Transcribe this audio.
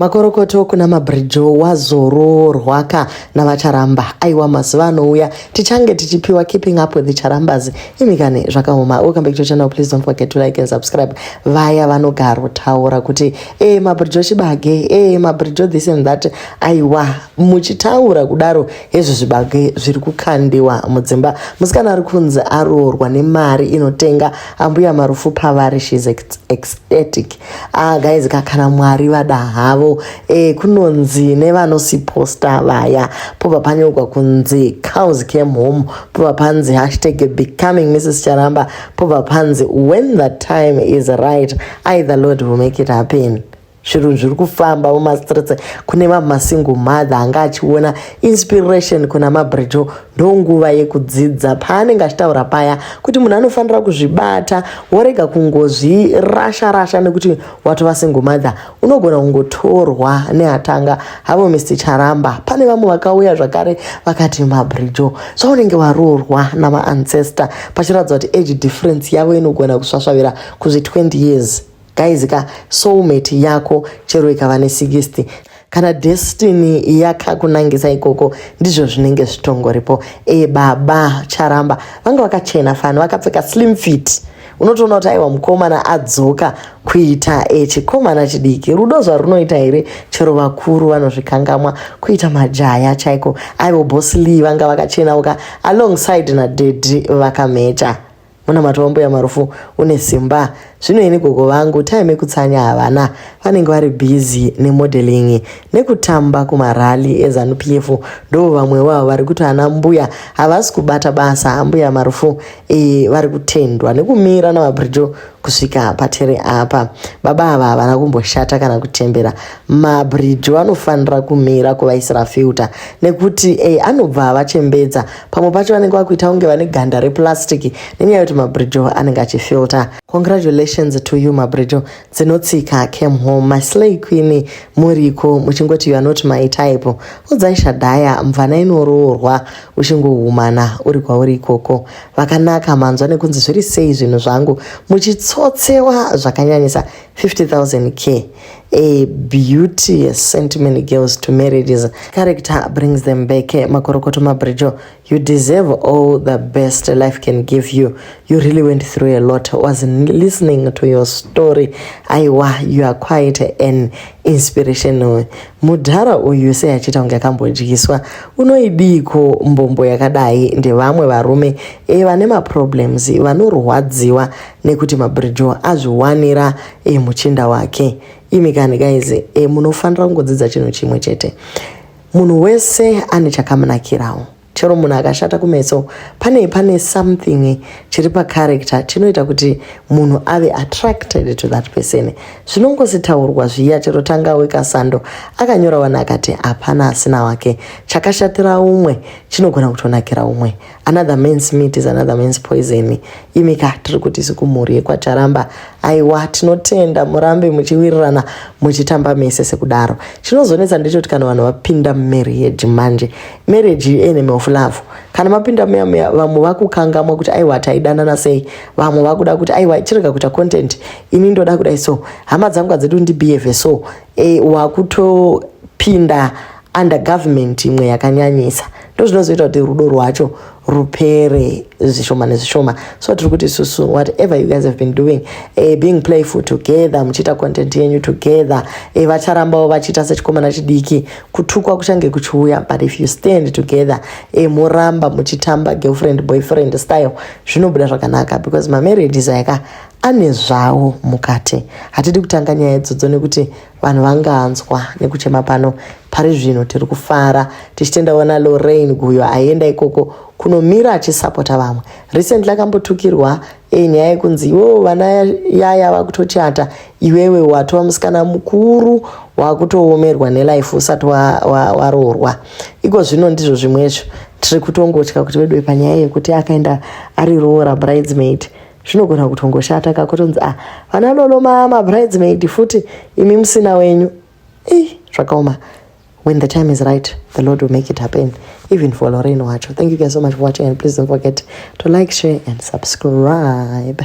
Makorokoto kuna Mabrijo wazoroorwaka naVaCharamba. Aiwa mazuva anouya tichange tichipiwa keeping up with the Charambas. Imi kani zvakaoma. Welcome back to channel. Please don't forget to like and subscribe. Vaya vanogarotaura kuti eh Mabrijo chibage, eh Mabrijo this and that. Aiwa muchitaura kudaro hezvo zvibage zviri kukandiwa mudzimba. Musikana ari kunzi aroorwa nemari inotenga ambuya Marufu pavari. She's ecstatic. Ah guys ka kana Mwari vada havo e, kunonzi nevanosiposta vaya pobva panyorwa kunzi cows came home, pobva panzi hashtag becoming Mrs Charamba, pobva panzi when the time is right, I the Lord will make it happen. Zvinhu zviri kufamba mumastreets kune vamasingle mother anga achiona inspiration kuna Mabrijo. Ndonguva yekudzidza paanenge achitaura paya kuti munhu anofanira kuzvibata, worega kungozvirasha rasha nekuti watova single mother, unogona kungotorwa neatanga havo Mr Charamba. Pane vamwe vakauya zvakare vakati Mabrijo zvaunenge waroorwa namaancestor, pachiratidza kuti age difference yavo inogona kusvasvavira kuzvi 20 years. Guys ka, soulmate yako chero ikava ne60, kana destiny yakakunangisa ikoko, ndizvo zvinenge zvitongoripo. E baba Charamba vanga vakachena fani, vakapfeka slim fit, unotoona kuti aiwa, mukomana adzoka kuita e, chikomana chidiki. Rudo zvarunoita here, chero vakuru vanozvikangamwa kuita majaya chaiko. Aiwa, Boss Lee vanga vakachenauka alongside nadaddy vakamecha. Munamato wambuya Marufu une simba. Zvino ini gogo vangu time yekutsanya havana, vanenge vari busy nemodeling nekutamba kumarally eZANU PF. Ndo vamwe vavo vari kuti ana mbuya havasi kubata basa. Ambuya Marufu e, vari kutendwa nekumira naMabrijo kusvika patere apa. Baba ava havana kumboshata kana kutembera. Mabrijo anofanira kumira kuvaisira filter nekuti e, anobva avachembedza. Pamwe pacho vanenge vakuita kunge vane ganda replastic nenyaya yekuti Mabrijo anenge achifilter. Congratulations to you, Mabrijo. Dzinotsika came home. Maslay queen muriko muchingoti you are not my type, udzai Shadhaya mvana inoroorwa uchingohumana uri kwauri ikoko. Vakanaka manzwa nekunzi zviri sei zvinhu zvangu muchitsotsewa zvakanyanyisa. 50,000 k a beauty sent many girls to marriages, character brings them back. Makorokoto Mabrijo, you deserve all the best life can give you. You really went through a lot. Was listening to your story, aiwa, you are quite an inspiration. Mudhara uyu sei achiita kunge akambodyiswa? Unoidiko mbombo yakadai? Ndevamwe varume e, vane maproblems, vanorwadziwa nekuti Mabrijo azviwanira e, muchinda wake. Imi kani guys, e, munofanira kungodzidza chinhu chimwe chete: munhu wese ane chakamunakirawo. Chero munhu akashata kumeso, pane something chiri pacharacter chinoita kuti munhu ave attracted to that person. Zvinongositaurwa zviya, chero tanga wekasando akanyora wani akati hapana asina wake, chakashatira umwe chinogona kutonakira umwe. Another man's meat is another man's poison. Imika tiri kuti isu kumhuri yekwaCharamba, aiwa, tinotenda, murambe muchiwirirana muchitamba mese sekudaro. Chinozonetsa ndechekuti kana vanhu vapinda mumarriage manje, marriage enemy of love. Kana mapinda muya muya, vamwe vakukangamwa kuti aiwa, taidanana sei. Vamwe vakuda kuti aiwa, chirega kuita content, ini ndoda kudai, so hama dzangu hadzidi kundibehave so e, wakutopinda under government imwe yakanyanyisa. Ndo zvinozoita kuti rudo rwacho rupere zvishoma nezvishoma. So tiri kuti isusu, whatever you guys have been doing, being playful together, muchiita content yenyu together, vacharambawo vachiita sechikomana chidiki, kutukwa kuchange kuchiuya, but if you stand together, muramba muchitamba girlfriend boyfriend style, zvinobuda zvakanaka because mamarriages aka ane zvawo mukati. Hatidi kutanga nyaya idzodzo nekuti vanhu vanganzwa nekuchema pano. Pari zvino tiri kufara tichitendawo naLorraine Guyo aienda ikoko kunomira achisapota vamwe. Recently akambotukirwa e, nyaya yekunzi iwewo vana yaya vakutochata, iwewe watova musikana mukuru, wakutoomerwa nelife usati waroorwa wa, wa iko zvino. Ndizvo zvimwezvo tiri kutongotya kuti wedwe panyaya yekuti akaenda ari roora bridesmaid, zvinogona kutongoshata kakutonzi ah, vana lolo mabridesmaid futi, imi musina wenyu. I zvakaoma. When the time is right, the Lord will make it happen, even for Lorraine wacho. Thank you guys so much for watching and please don't forget to like, share and subscribe.